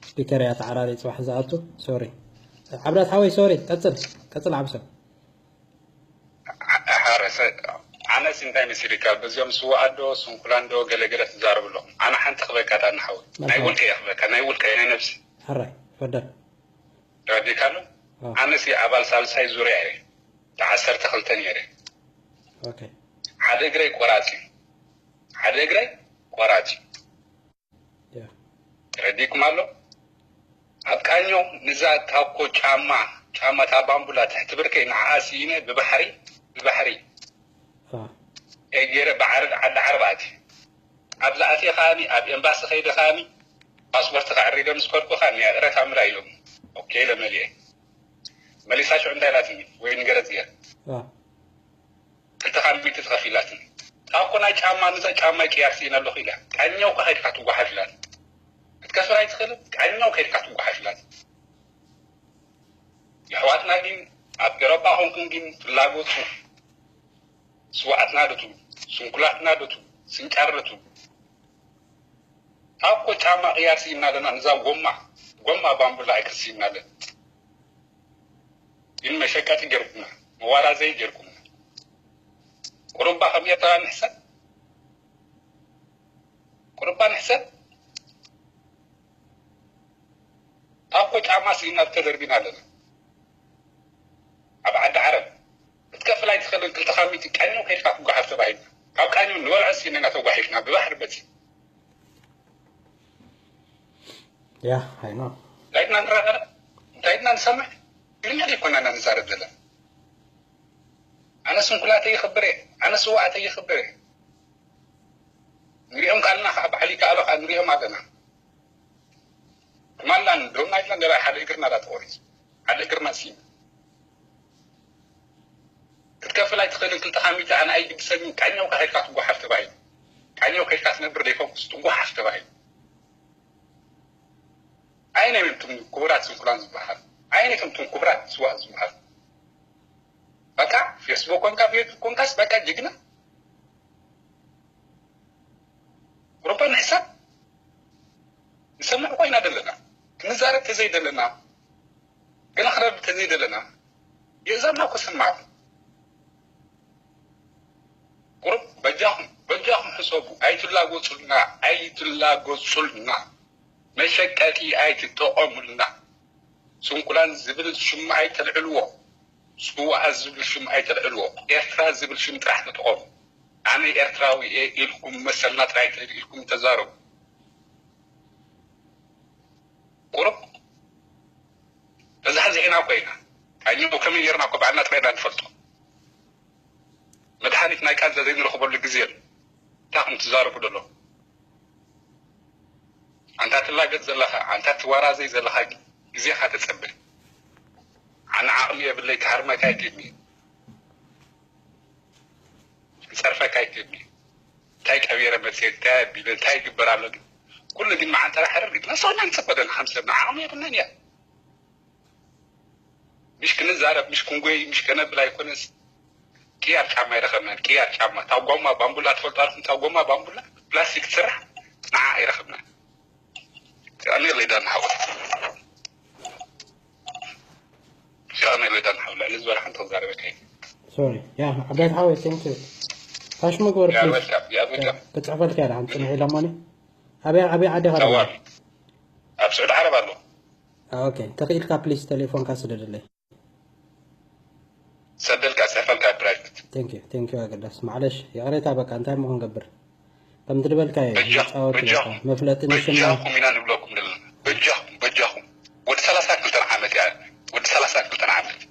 ስፒከር እያ ተዓራሪ ጽባሕ ዝኣቱ። ሶሪ ዓብዳት ሓወይ፣ ሶሪ። ቀጽል፣ ቀጽል ዓብሰ። ሓረሰ ኣነስ እንታይ መሲልካ፣ በዚኦም ስዋኣት ዶ ስንኩላን ዶ ገለገለ ትዛረቡ ኣለኹም። ኣነ ሓንቲ ክበካ፣ ዳኒ ሓወይ፣ ናይ ውልቀ እየ ክበካ፣ ናይ ውልቀ ናይ ነብሲ። ሕራይ ፈደል። ተረዲእካ ኣሎ። ኣነስ ኣባል ሳልሳይ ዙርያ እየ፣ ዓሰርተ ክልተ ነይረ። ኦኬ። ሓደ እግረይ ቆራፂ፣ ሓደ እግረይ ቆራፂ። ያ። ተረዲእኩም ኣሎ። ኣብ ቃኘው ንዛ ታኮ ጫማ፣ ጫማ እታ ባምቡላ ትሕቲ ብርከይ ንዓኣ ስኢነ ብባሕሪ፣ ብባሕሪ አ። ገይረ ብዓረብ፣ ዓዲ ዓረብ ኣትየ። ኣብዚ ኣትየ ከኣኒ ኣብ ኤምባሲ ከይደ ከኣኒ ፓስፖርት ከዕሪገ ምስ ከድኩ ከኣኒ እረ ታምራ ኢሎም። ኦኬ ኢለ መሊኤ። መሊሳ ሽዑ እንታይ ኢላትኒ ወይ ንገረጽ እያ። አ። ክልተ ካብ ሚእቲ ትኸፊላትኒ። ታኮ ናይ ጫማ፣ ንዛ ጫማይ ቅያር ስኢነ ኣለኹ ኢላ። ቃኘው ከ ከይድካ ትጓሓፍ ኢላትኒ። ክትከፍል ኣይትኽእልን፣ ቃኘው ከይድካ ትጓሓፍ ኢላትኒ። የሕዋትና ግን ኣብ ኤሮጳ ኮንኩም ግን ፍላጎቱ ስዋኣትና ዶ ትብሉ፣ ስንኩላትና ዶ ትብሉ፣ ስንጫር ዶ ትብሉ። ታኮ ጫማ ቅያር ስኢና ኣለና፣ ንዛ ጎማ፣ ጎማ ባምቡላ ኣይክስኢና ኣለና። ግን መሸቀጢ ጌርኩምና፣ መዋራዘይ ጌርኩምና። ቁሩባ ከም ኤርትራ ንሕሰብ፣ ቁሩባ ንሕሰብ። ታኮ ጫማ ስኢና ተደርቢና ኣለና። ኣብ ዓዲ ዓረብ ክትከፍል ኣይትኽእልን፣ ክልተ ካብ ሚእቲ ቃኘው ከይድካ ትጓሓፍ ተባሂልና። ካብ ቃኘው ንበልዖ ስኢና ኢና ተጓሒፍና ብባሕሪ በቲ። ያ፣ I know። እንታይ ኢልና ንራኸብ? እንታይ ኢልና ንሰምዕ? ትግርኛ ዘይኮና ኢና ንዛረብ ዘለና። ኣነ ስንኩላተይ ይኽብር እየ፣ ኣነ ስዋኣተይ ይኽብር እየ። ንሪኦም ካልና ከዓ ባዕሉ ይከኣሎ ከዓ ንሪኦም ኣለና። ትማላን ዶና ኢልና ገባይ ሓደ እግርና ዳ ተቆሪፁ፣ ሓደ እግርና ስኢና። ክትከፍል ኣይትኽእልን፣ ክልተ ካብ ሚእቲ ኣነ ኣይግድሰንን፣ ቃኘው ከይድካ ትጓሓፍ ተባሂሉ። ቃኘው ከይድካ ትነብር ዘይኮንኩስ ትጓሓፍ ተባሂሉ። ኣይነቶም ክቡራት ስንኩላን ዝበሃል፣ ኣይነቶም ክቡራት ስዋእ ዝበሃል። በቃ ፌስቡክ ኮንካ፣ ፌስቡክ ኮንካስ በቃ ጅግና። ቁሩባ ንሕሰብ። ንሰምዕ ኮይና ደለና፣ ክንዛረብ ተዘይ ደለና፣ ገለ ክረብ ተዘይ ደለና፣ የእዛና እኮ ሰማዕኩም። ቁሩብ በጃኹም፣ በጃኹም ሕሰቡ፣ ኣይትላጎጹልና፣ ኣይትላጎጹልና። መሸቀጢ ኣይትጠቐሙልና። ስንኩላን ዝብል ሽም ኣይተልዕልዎ። ስዋኣ ዝብል ሽም ኣይተልዕልዎ። ኤርትራ ዝብል ሽም ጥራሕ ተጠቐሙ። ኣነ ኤርትራዊ እየ ኢልኩም መሰልና ጥራይ ኢልኩም ተዛረቡ። ቁሩብ ተዛሕዚሕና እኮ ኢና። ቃኘው ከመይ ጌርና እኮ ባዕልና ጥራይ ኢና ንፈልጦ። መድሃኒት ናይ ቃንዛ ዘይንረኽበሉ ግዜ ኣሎ። እንታይ ከም ትዛረቡ ዘሎ? ኣንታ ትላገጽ ዘለኻ፣ ኣንታ ትወራዘይ ዘለኻ ግዜኻ ተጸበ። ኣነ ዓቕሚ የብለይ፣ ክሃርመካ ኣይክእልኒ። ክጸርፈካ ኣይክእልኒ። እንታይ ቀቢረ መጽየ፣ እንታይ ኣቢለ፣ እንታይ ይግበር ኣሎ ግን? ኩሉ ግን መዓንጠራ ሕርር ኢልና ሰውና ንጸበ ዘለና ከም ሰብና ዓቕሚ የብልናን እያ። ምሽ ክንዛረብ፣ ምሽ ክንጎይ፣ ምሽ ከነብል ኣይኮነስ። ቅያር ጫማ ይረኸብናን፣ ቅያር ጫማ። እታ ጎማ ባምቡላ ትፈልጡ ኣለኹም? እታ ጎማ ባምቡላ ፕላስቲክ ትስራሕ፣ ንዓ ይረኸብናን። ያኔ ሌዳን ሓው። ያኔ ሌዳን ሓው። ልዕሊ ዝበለ ሓንቲ ክዛረበካ እየ። ሶሪ። ያ፣ ዓብዳት ሓወይ፣ thank you። ፋሽ መግበር፣ ያ please። ወልካ፣ ያ ወልካ። ክጽሕፈልካ እያ፣ ሓንቲ ጽንሕ ኢሎማኒ። ኣበይ፣ ኣበይ ዓዲ ኢኻ ጸዋር። ደለኻ? ኣብ ስዑዲ ዓረብ ኣሎ። ኦኬ፣ ተኽኢልካ please ቴሌፎንካ ስደደለይ። ሰደልካ፣ ጽሕፈልካ ፕራይቬት። Thank you፣ thank you ኣገዳስ። ማዕለሽ፣ ይቕሬታ በቃ፣ እንታይ እሞ ክንገብር? ከም ትድበልካ እዩ፣ በጃ-፣ መጻወቲ በጃኹም፣ በቃ፣ መፍለጢ ንስና። በጃኹም ኢና ንብለኩም ዘለና። በጃኹም፣ በጃኹም። ወዲ ሰላሳ ክልተ ዓመት እያ። ወዲ ሰላሳ ክልተ ዓመት።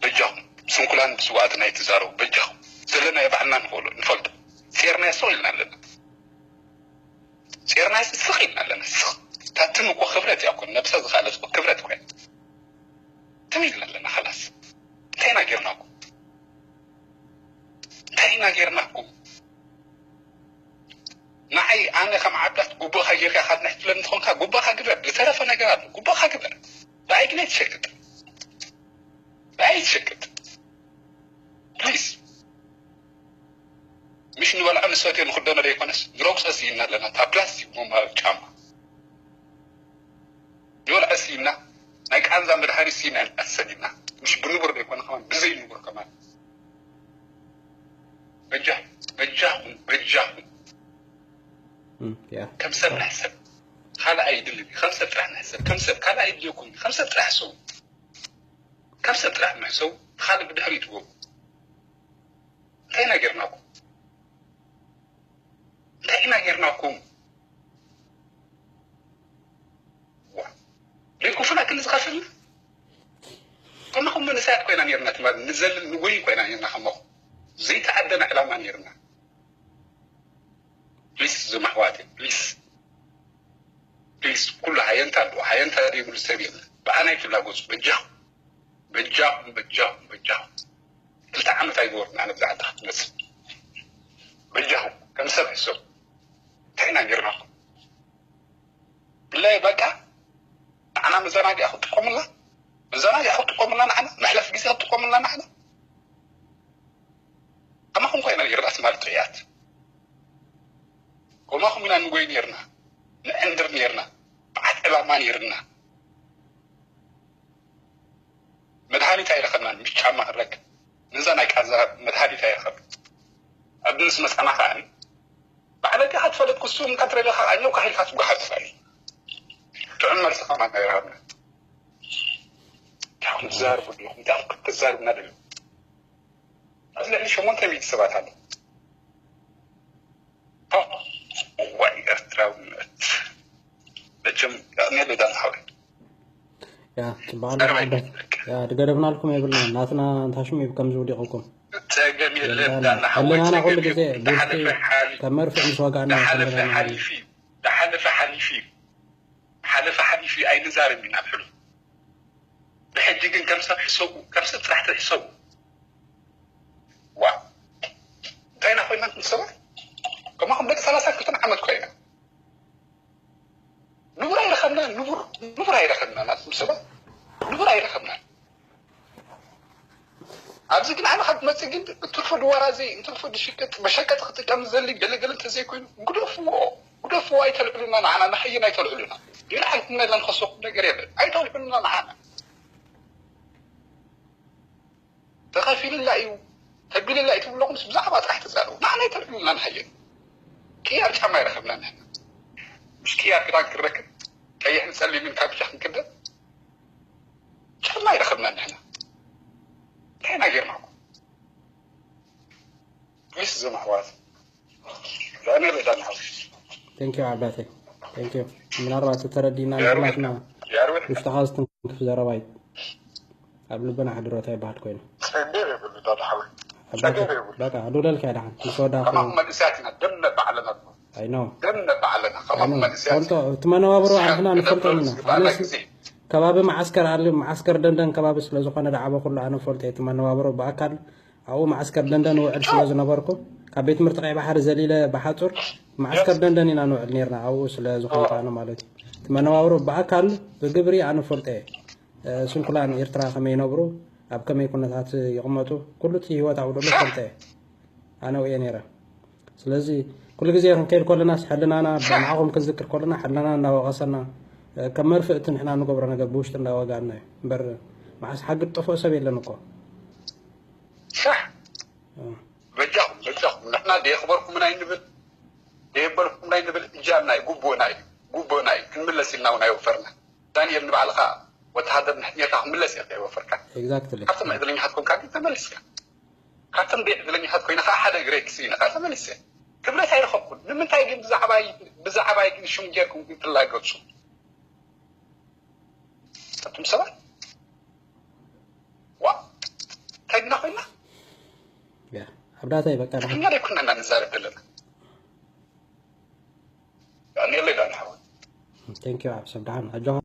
በጃኹም። ስንኩላን ብስዋእትና ኣይትዛረቡ። በጃኹም። ዘለና የባዕልና ንኽእሎ፣ ንፈልጦ። ሴርና ስቕ ኢልና ኣለና። ሴርና ስቕ ኢልና ኣለና። ስቕ። ታትን እኮ ክብረት እያ እኮ። ነብሳ ዝኻለት እኮ ክብረት እኮ እያ። ትም ኢልና ኣለና፣ ኸላስ። እንታይ ኢና ጌርናኩም? እንታይ ኢና ጌርናኩም? ንዓይ፣ ኣነ ከም ዓብዳት ጉቦኻ ጌርካ ካብ ንሕትለኒ ትኾንካ፣ ጉቦኻ ግበር። ዝተረፈ ነገር ኣሎ፣ ጉቦኻ ግበር። ብኣይ ግን ኣይትሸቅጥ። ብኣይ ኣይትሸቅጥ። ፕሊዝ። ምሽ ንበልዖ ንሰትዮ ንኽደኖ ዘይኮነስ፣ ንረግጾ ስኢና ኣለና። እታ ፕላስቲክ ጎማ ጫማ። ሲና ናይ ቃንዛ መድሃኒት ሲና ተሰዲና። ምሽ ብንቡር ዘይኮነ ከማን ብዘይ ንቡር ከማን በጃ በጃኹም በጃኹም ከም ሰብ ንሕሰብ። ካልእ ኣይድልን እዩ። ከም ሰብ ጥራሕ ንሕሰብ። ከም ሰብ ካልእ ኣይድልየኩም እዩ። ከም ሰብ ጥራሕ ሕሰቡ። ከም ሰብ ጥራሕ ምሕሰቡ። ካልእ ብድሕሪት ትጎቡ። እንታይ ኢና ጌርናኩም? እንታይ ኢና ጌርናኩም? ዋ፣ ደይኮፍና ክንዲ ዝኸፍልና ከማኹም መንእሰያት ኮይና ኔርና። ትማ ንዘልን ንጎይን ኮይና ኔርና። ከማኹም ዘይተኣደነ ዕላማ ኔርና። ፕሊስ፣ እዞም ኣሕዋት፣ ፕሊስ፣ ፕሊስ፣ ኩሉ ሃየንታ ኣለዎ። ሃየንታ ዘይብሉ ሰብ የለ። ብኣናይ ፍላጎት በጃኹም፣ በጃኹም፣ በጃኹም፣ በጃኹም። ክልተ ዓመት ኣይገበርኩን ኣነ ብዛዕባ ክትመጽእ። በጃኹም፣ ከም ሰብ ሕሰቡ። እንታይ ኢና ጌርናኹም? ብላይ በቃ፣ ንዓና መዘናግዒ ክትጥቀሙልና፣ መዘናግዒ ክትጥቀሙልና ንዓና፣ መሕለፊ ግዜ ክትጥቀሙልና ንዓና። ከማኹም ኮይና ኔርና ትማሊ ጥዑያት። ከማኹም ኢና ንጎይ ኔርና፣ ንዕንድር ኔርና፣ በዓል ዕላማ ኔርና። መድሃኒት ኣይረኸብናን፣ ምሽ ጫማ ክረክብ። ነዛ ናይ ቃንዛ መድሃኒት ኣይረኸብን። ኣብዚ ምስ መጻና ከኣ፣ ባዕለካ ክትፈለጥ ክሱ እንካ ትረዳ ከኣ፣ ኛው ካሂልካ ትጓሓፍ ትኽእል። ጥዑም መልሲ ከማን ኣይረኸብናን። እንታይ ኢኹም ትዛረቡ ኣለኹም? እንታይ ኢኹም ክትዛረቡና ደለኹም? ኣብዚ ልዕሊ ሸሞንተ ሚእቲ ሰባት ኣለዉ። እዋይ ኤርትራውነት። መቸም ያኔ ልዳን ሓወይ። ያ፣ ጽባሕ ኣለካ ኣሕዳት። ያ፣ ድገደብናልኩም የብልና። ናትና እንታሽም እዩ ከምዚ ውዲቕኩም። ጸገም የለን፣ የለን። ዳና ሓወይ፣ ህልናና ጸገም ኩሉ ግዜ የለን። ብውሽጢ ዝሓለፈ ሓሊፉ። ካብ መርፍእ ምስ ወጋእና ዝሓለፈ ሓሊፉ እዩ። ዝሓለፈ ሓሊፉ እዩ። ዝሓለፈ ሓሊፉ እዩ። ኣይንዛረብ ኢና ኣብ ሕሉፍ። ብሕጂ ግን ከም ሰብ ሕሰቡ፣ ከም ሰብ ጥራሕ ትሕሰቡ። ዋ፣ እንታይ ኢና ኮይና እንትን ሰባት? ከማኹም ደቂ ሰላሳ ክልተን ዓመት ኮይና። ንቡር ኣይረኸብናን፣ ንቡር፣ ንቡር ኣይረኸብናን፣ ኣንቱም ሰባት። ንቡር ኣይረኸብናን። ኣብዚ ግን ኣነ ካብ መጽእ ግን እንትርፎ ድዋራ ዘይ-፣ እንትርፎ ድሽቅጥ፣ መሸቀጢ ክጥቀም ዝደሊ ገለ ገለ እንተዘይኮይኑ፣ ግደፍዎ፣ ግደፍዎ፣ ኣይተልዕሉና ንዓና፣ ንሓየን ኣይተልዕሉና። ይልዓልኩም ነላ ንኸስበኩም ነገር የለን። ኣይተልዕሉና ንዓና። ተኸፊሉላ እዩ፣ ተቢሉላ እዩ ትብሉ ኣለኹምስ ብዛዕባ ጥራሕ ተዛረቡ። ንዓና ኣይተልዕሉና ንሓየን። ቅያር ጫማ ኣይረኸብናን ንሕና። ምሽ ቅያር ክዳን ክንረክብ፣ ቀይሕን ጸሊምን ካብ ብጫ ክንክደን ጫማ ኣይረኸብናን ንሕና። እንታይ ኢና ጌርናኩም? ፕሊስ እዞም ኣሕዋት። ዳንኤል ዳን ሓውስ። Thank you ዓባተይ። Thank you። ምናልባት ተረዲና ያርዌ፣ ምክንያትና ያርዌ። ውሽጥኻ ዝትንክፍ ዘረባ እዩ። ኣብ ልብና ኣሕድሮ እንታይ ይበሃል ኮይኑ። ጸገር የብሉ ዳን ሓውስ። ዓባተይ፣ ጸገር የብሉ። በቃ፣ ዱለልካ ደሓን። ምስ ወዳእኩ ከማኹም መንእሰያት ኢና፣ ደም ነባዕ ኣለና። I know። ደም ነባዕ ኣለና። I ከማኹም know። መንእሰያት ፈልጦ፣ ኢና። እቲ መነባብሮ ንስኻ ንሕና ንፈልጦ ደብረ ኢና። ዝግባእ ኣነስ ግዜ። ከባቢ መዓስከር ኣለ፣ መዓስከር ደንደን ከባቢ ስለ ዝኾነ ዝዓበኹሉ ኣነ ፈልጦ እየ። እቲ መነባብሮ ብኣካል ኣብኡ መዓስከር ደንደን ውዕል ስለ ዝነበርኩ፣ ካብ ቤት ትምህርቲ ቀይ ባሕሪ ዘሊለ ብሓጹር መዓስከር ደንደን ኢና ንውዕል ኔርና፣ ኣብኡ ስለ ዝኾንኩ ኣነ ማለት እዩ። እቲ መነባብሮ ብኣካል ብግብሪ ኣነ ፈልጦ እየ። እ፣ ስንኩላን ኤርትራ ከመይ ይነብሩ፣ ኣብ ከመይ ኩነታት ይቕመጡ፣ ኩሉ እቲ ህይወት ኣብኡ ዘሎ ፈልጦ እየ። ኣነ ኣብኡ እየ ኔረ። ስለዚ ኩሉ ግዜ ክንከይድ ከለናስ ሕልናና፣ ንዓኹም ክንዝክር ከለና ሕልናና እናወቐሰና፣ እ፣ ከም መርፍእ እቲ ንሕና ንገብሮ ነገር ብውሽጢ እንዳወጋእና እዩ። እምበር መዓስ ሓቂ ዝጠፍኦ ሰብ የለን እኮ። ሳሕ። እ። በጃኹም፣ በጃኹም። ንሕና ደየኽበርኩምና ኣይንብል፣ ደየበልኩምና ኣይንብል። እጃምና እዩ፣ ጉቦና እዩ፣ ጉቦና እዩ። ክንምለስ ኢልና እውን ኣይወፈርና። ዳንኤል ንባዕልኻ ወተሃደር እንድሕር ኔርካ ክምለስ ኢኻ ኣይወፈርካ። Exactly። ካብቶም ዕድለኛታት ኮንካ ግን ተመሊስካ። ካብቶም ደይ ዕድለኛታት ኮይነ ከዓ ሓደ እግረይ ክስኢነ ከዓ ተመሊሰ። ክብረት ኣይረኸብኩን። ንምንታይ ግን ብዛዕባይ፣ ብዛዕባይ ግን ሽም ጌርኩም ግን ትላገጹ? ኣቱም ሰባት? ዋ! እንታይ ድና ኮይና? ያ፣ ኣብ ዳታይ በቃ ንሕና። እኛ ደይኮና ኢና ንዛረብ ዘለና። ዳንኤል ዳን ሓወይ። Thank you፣ ኣብ ሰብ ደሓን። ኣጆኻ።